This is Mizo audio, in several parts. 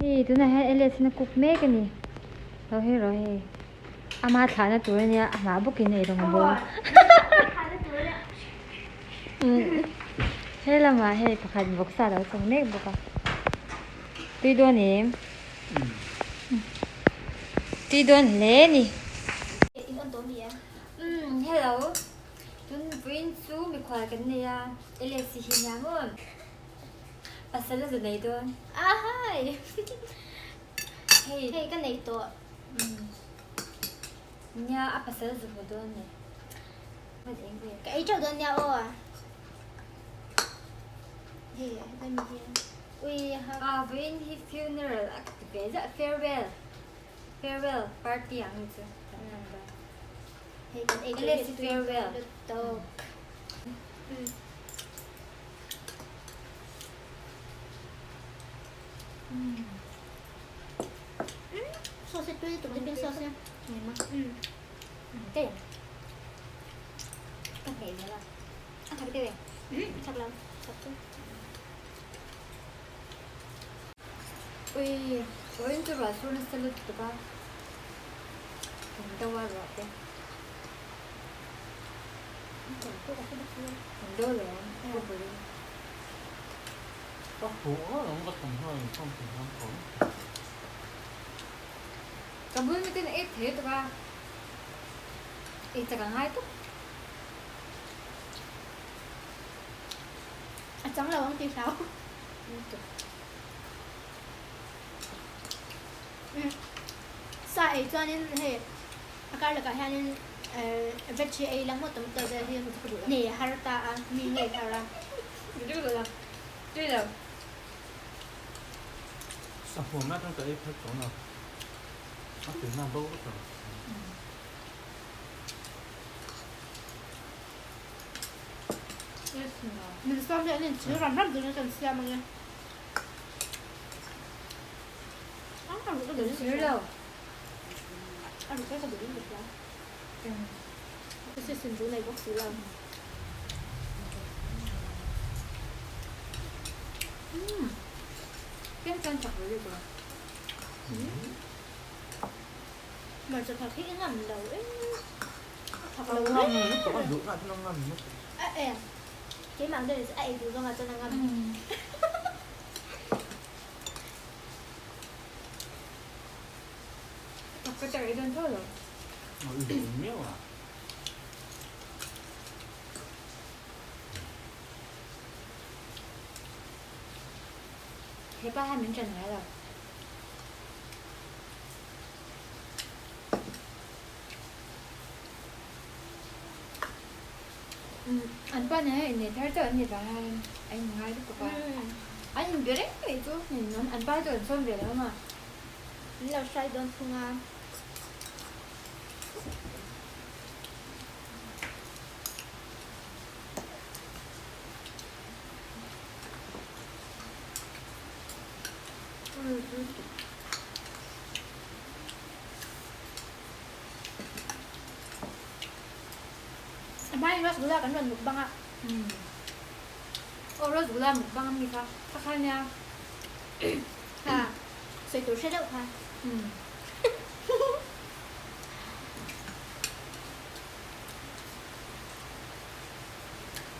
Hei tunah hian Alex in a cook mek a ni lo hei rawh hei ama thlahna tur a nia amah bawkin ei rawng a bawm he lamah hei pakhat vawksa a lo chawng mek bawk a tui dawn em tui dawn hle a ni. Umm hello tun vawiin chu mikhual kan nei a Alex hi nia maw. Pasal a zu nei dawn. Ahai! Hei. Hei ka nei tawh. Umm. Nia a pasal a zu hmu dawn ni. Hman eng ve. Ka ei teuh dawn nia aw. Hei hetlai mi hi. Ui ha. Ah vawiin hi funeral a ti ve ziah farewell farewell party ang ni chu kan hman dawn. Hei kan ei teuh hi farewell. Tawk. Umm. Sauce tui tuk dipin sauce ni ma. Cái Ka hmeh zel a. A thak deuh em? Thak lo. Thak chu. Ui, vawiin chu ruah sur nasa lutuk a. Kan do a ruah te. Kan do lo ang, ka bawlin. Ka hmuh ngawt ang ka thawmhnaw inkhawm thei ngam tho. Ka bul miten ei thei tuk a, ei chak a ngai tuk. A chang lo ang tih hlau. Sa ei chuanin hei a kar lakah hianin veg hi ei la ngawt awm ta vel hi nei a har ta a, mi ngei har a. Tui lo. Sa huam lai chuan ka ei phal tawh lo. A tuina bo vek lo. Min sawm hi an inchhir ram ram tur in kan siam ang e. Inchhir lo. Kem chuan chak lo deuh a. Hmarcha thak hi i ngam lo e. A thak lo Ngam lutuk a duh na chuan a ngam lutuk. A e. Keimah ang deuh a ei duh zawngah chuan a ngam. Thak ka tar i dawn tho lo. I duh miau a. Hepa hian min ṭan ngai lo. An pa nen hian innei thar chauh an ni vang hian a inngai lutuk a. An inbe reng mai chu an pa chu an sawn ve lo a. Min lo hrai dawn thung a. A hmain rasgula kan rawn mukbang a. Aw rasgula mukbang ami kha kha kha nia. Ha sawi tur hre deuh kha.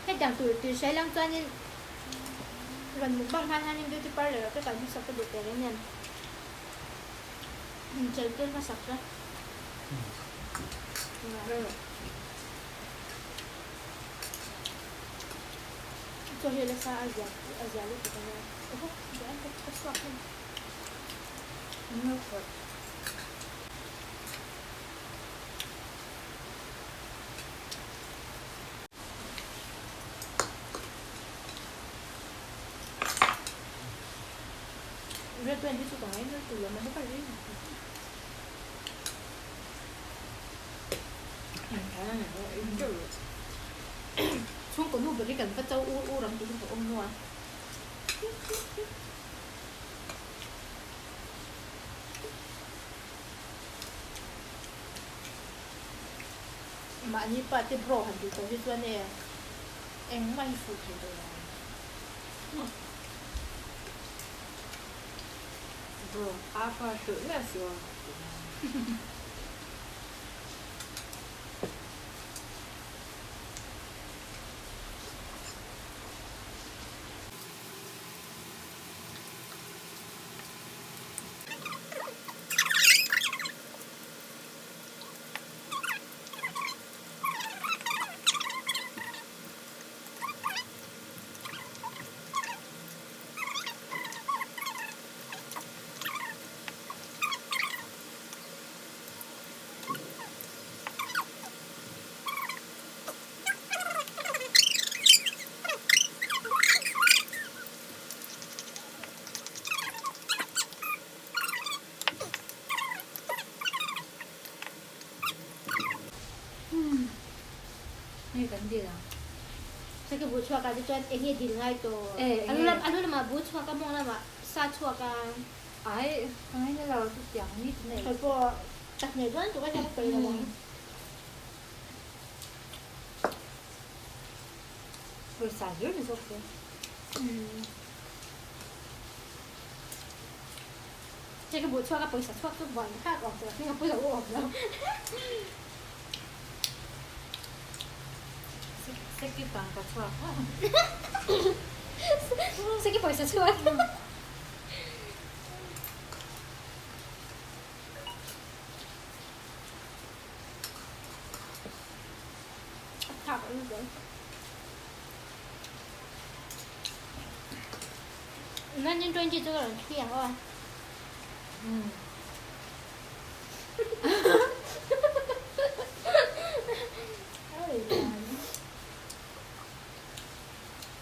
Hetiang tur tih hre lang chuanin rawn mukbang hma hianin beauty parlour ah te kal hmasak ka duh teh reng nen inchei tir hmasak te. Chaw hi la sa a zia a zia lutuk a nia. Oho duh ai ka chhuak hman. Red wine hi chu ka ngai nal tur lo mai hei Chhungkaw nu ber hi kan va cho ur ur ang tih hi ka awm nuam. Mahni pa te bro han tih tawh hi chuan e engmah hi fuh thei tawh lo ang. chu a fa hluh miah suh aw. Hei kan dil ang. Saki bu chhuak ah te chuan eng nge dil ngai tawh? Eh, eng nge? A lu lamah bu chhuak a mawng lamah sa chhuak a. Ai, ka ngaina lo chu tiang ni chu nei. Kei pawh tak nei dawn tuk a hian ka sawi lo ang. Pawisa hlir ni zawk se. Hei ka buh chhuak a pawisa chhuak chu buan khak awm tawh hming a pawisa u awm lo. Seki tangka chhuak. Seki pawisa chhuak. A thak an zel. 1920 chu ka rawn thli ang aw.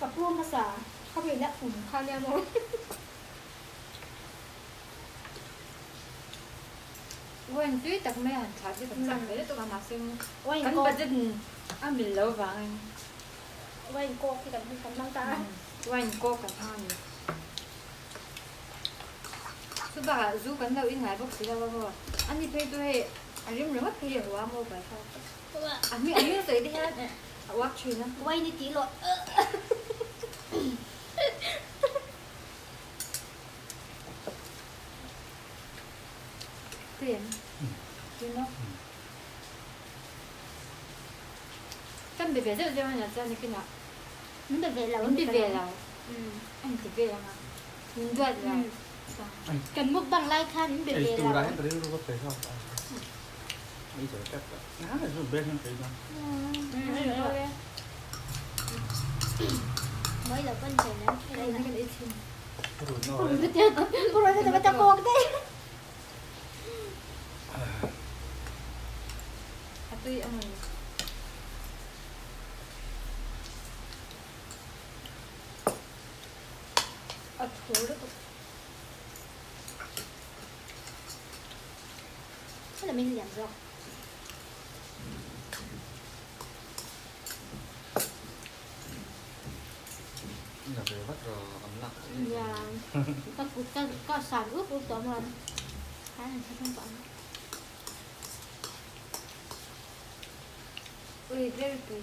Ka pu hmasa ka mi la um kha nia maw. Wine tui tak mai han thlah chu kan chak ve lutuk a mahse kan budget a mil lo vangin. Wine coke hi kan kan hmang ta a. Wine coke kan hmang a ni. Chu bakah zu kan lo in ngai bawk si lo a maw. A ni phei chu hei a rim ringawt phei a hua maw bai kha. A hming a hming sawi te hian a uak thin a. Wine i tih loh. Tui em? Tui maw? Kan be ve zeuh zeuh a nia chuan nikinah. Min be ve lo. Min be ve lo. A inti ve ang a. Min duat lo. Kan mukbang lai khan min be ve lo. Ei turah hian ka rilru ka pe zawk a. Ei zo tep tawh. Nga chu be hian ka ei dawn. Mawi lo pawn thei nan. Kan ei thin. Purun na ta kawk daih. A tui a mawni. A thu lutuk. Hela min liam zawk. La ve vat rawh an lak che. Nia ka kut ka ka san up up tawh maw an han thlahrung tawh ang. Ui very tui.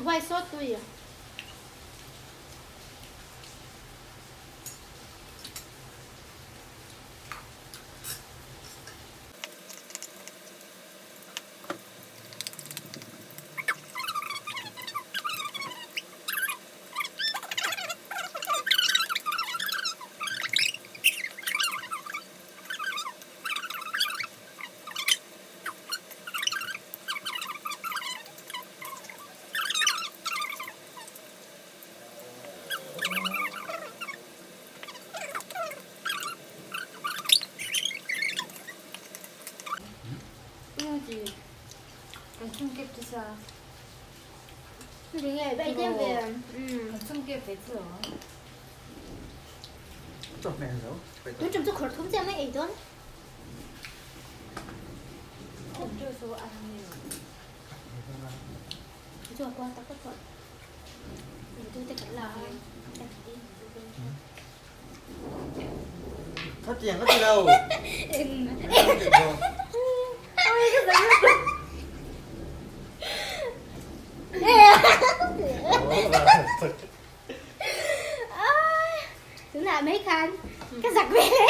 Why so tui? Kan chhung kep chu sa. Ri nge bai dem ve. Kan chhung kep ve chu. Chaw hmel zo. Tun tum chu khawr thum chiah mai ei dawn. Khum chu su a ni. Chu a kual tak tak tawh. Tu te kan la a. Khatiang ka ti lo. Tunah mai khan. khan ka zak ve hle.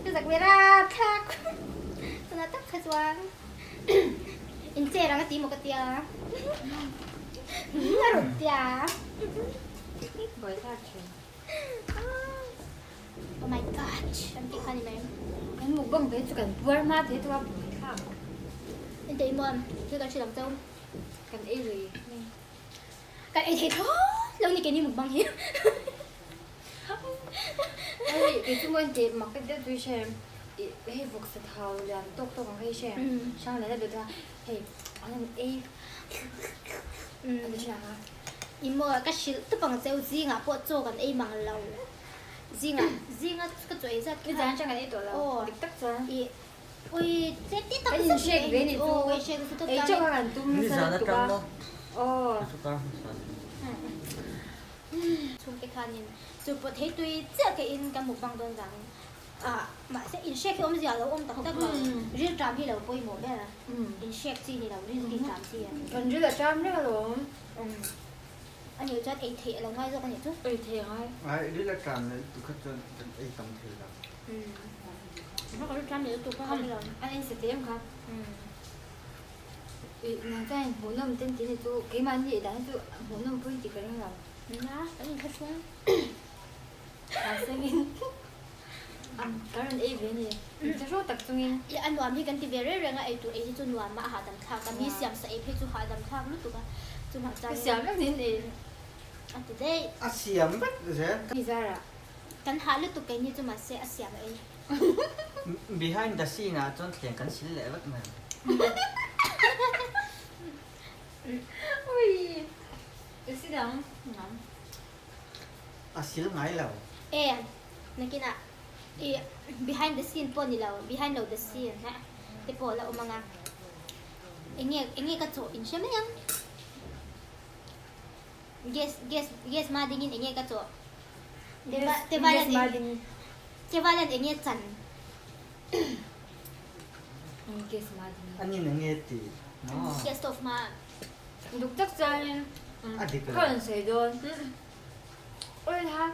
Ka zak ve rapthlak. Tunah tak kha chuan in chair ang a ti maw ka tia. A rawn tia. Buaithlak thin. Oh my god an tih kha ni mai. Kan mukbang ve chu kan puar hma thei tawh a buaithlak. Engte i maw thil kan hre lo chauh. Kan ei lui. Kan ei thei thlawt lo ni keini mukbang hi. Hei kei chu maw engte mak deuh deuh chu i hre hei vawksa thau lian tawk tawk ang kha i hre hrang leh deuh deuh a hei an han ei an ti thin ang a. I maw ka hrilh tawp ang cheu zingah pawh chaw kan ei mang lo zingah zinga ka chaw ei zat kha. Nizan atang kan ei tawh lo dik tak chuan. I Ui, che ti tak Kan zet inhrek ve ni chu. Aw, inhrek chu Ei teuh kha kan tum nasa Nizan lutuk a. atang maw? Aw. Ka chu kar hmasa ni. Chhungte khanin chu pawh thei tui chiah ke in kan mukbang dawn vangin ah mahse inhrek hi awmzia a lo awm tak tak lo. Rilṭam hi lo pawimawh ber a. Inhrek chi ni lo, ril ti ṭam chi a ni. Kan ril a ṭam reng alawm. A nih chuan ei theih a lo ngai zawk a nih chu. Ei theih a ngai. Ai, ril a ṭam leh lutuk kha chuan kan ei tam thei lo. An in sete em kha. I nang chuan in hmuhnawm ten tih ni chu keimahni i dan hi chu hmuhnawm pawhin tih ka ring lo. Na kan in thlahrung. Mahsengin ka rawn ei ve ni. In thlahrung tak chungin. I a nuam hi kan ti ve reng reng a, ei tur ei hi chu nuam a a hahdam thlak a, mi siam sa ei phei chu hahdam thlak lutuk a, chumah chuan. Ka siam vek niin ei. A ti daih. A siam vek zel. Mi zarah. Kan hah lutuk keini chu mahse a siam a ei. Behind the scene ah chuan thleng kan sil leh vek mai. Ui ka si dang ngam. A sil ngai lo. E nakinah i behind the scene pawh ni lo behind lo the scene ha te pawh la awm anga enge enge ka chawh in hre mai ang. Guess guess guess ma dingin enge ka chawh. Guess ma ding. Tevalan enge chan. Guess ma ding. Anin enge ti. Guess stove ma. Duk tak chuanin A dik lo. ka rawn sawi dawn. Oi ha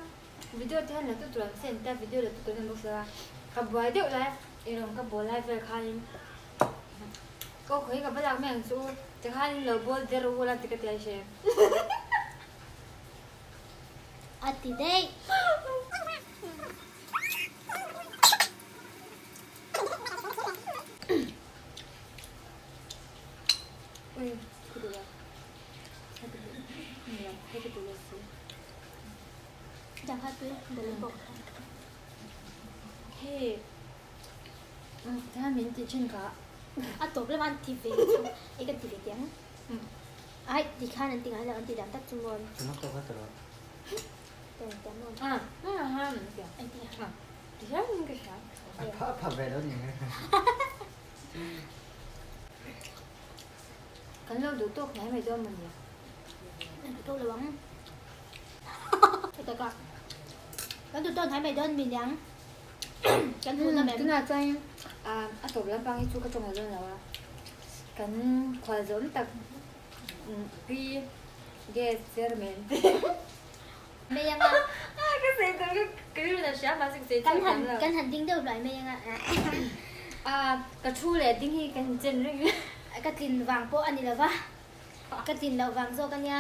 video te hian la tu tur an send ta video la tu tur an bawk sia. Ka buai deuh lai erawng ka bawl lai vel khanin Aw khawi ka va lak mai ang chu u, tikhan lo bawl der u la ti ka ti a hre. A ti daih. Ui, ka duh lo. Ka duh lo. Ni lo, hei ka duh lo si. Dang kha tui, bawlhhlawh bawk kha. Hei. Tihian min tih thin kha. A tawp lamah an ti ve chu ei kan ti ve teh ang. Ai ti khan an ti ngai lo an ti dan tak chu maw. Tuna tawk a tawh. Tawng tawng maw. Ah ah ah an ti a. An ti a. Tihian in ka hria. A pha pha ve lo ni. Kan lo duh tawk hnai mai dawn maw ni. An duh tawk lo ang. Heta ka. Kan duh tawk hnai mai dawn mi niang. Kan hmu na mem. Tunah chuan a tawp lampang hi chu ka tawng lo dawn lo a. Kan khual zawm tak pi gas chairman te. Mai anga. Ka sawi tur ka ka rilru na hria mahse ka sawi chhuak thiam lo. Kan han ding deuh hluai mai anga. Ka thu leh ding hi kan inchen reng. Ka tlin vang pawh a ni lo va. Ka tlin loh vang zawk a nia.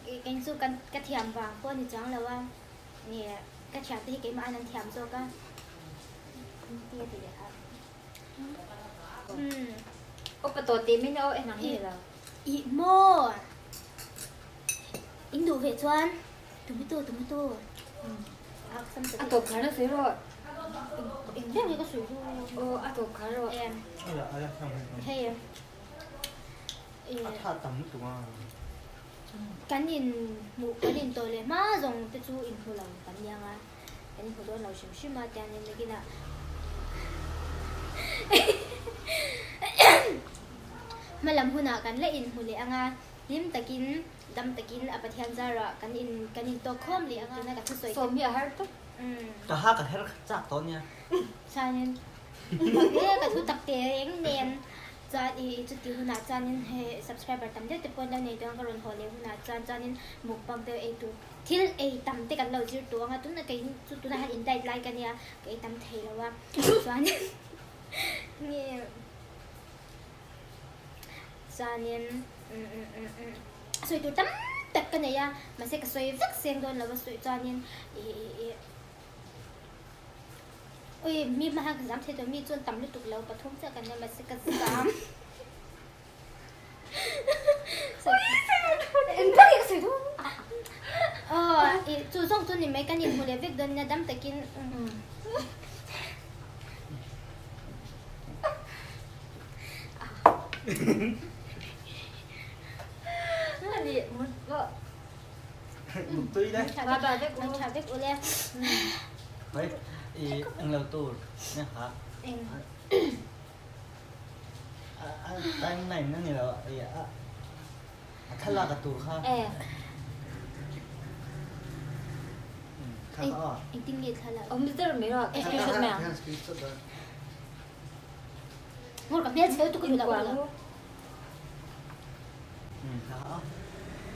Kei chu ka thiam vang pawh a ni chuang lo a. Nge ka thiante hi keimah an an thiam zawk a ti a ti leh a. Umm. Upa tawh tih min aw en ang hi lo. Ih maw. In duh ve chuan tomato tomato. A tawp khar na sawi rawh. Eng ber nge ka sawi ru. Aw a tawp khar rawh. Hei. A tha tam lutuk a. Kan in hmuh kan in tawh leh hma zawng te chu in hmu lo kan ni ang a, kan in hmu dawn lo hrim hrim a tiangin nakinah hma lam hunah kan la in hmu leh ang a, hlim takin dam takin a Pathian zarah kan in kan in tawk khawm leh ang a tuna ka thusawi Sawm hi a har tawp. Ka ha ka her chak tawh nia. Chuanin ka thu tak te reng nen. Chuan i chuti hunah chuanin hei subscriber tam deuh te pawh an lo nei dawn ka rawn haw leh hunah chuan chuanin mukbang deuh ei tur thil ei tam te kan lo zir tawh ang a tunah kei chu tunah hian in diet lai ka nia ka ei tam thei lo a chuanin nge chuanin sawi tur tam tak ka nei a mahse ka sawi vek seng dawn lo a sawi chuanin ih Ui, mi hma hian ka zam thei tawh, mi chuan tam lutuk lo, pathum chiah kan nia mahse ka zam. Engpawh hi ka sawi dawn. Aw, i chu zawng chu ni mai kan inhmu leh vek dawn nia dam takin. Ani, Tui le. Ba ba vek u. Tha vek u le. Mai i eng lo tur ne ha. Eng. A timeline na ni lo i a a thlalak a tur kha. Eh. Kha kha aw. Engtin nge thlalak? Awm der mai rawh. Screenshot mai ang. Screenshot a. Ngawr ka hmel chheu tu ka duh lo. Kha kha aw.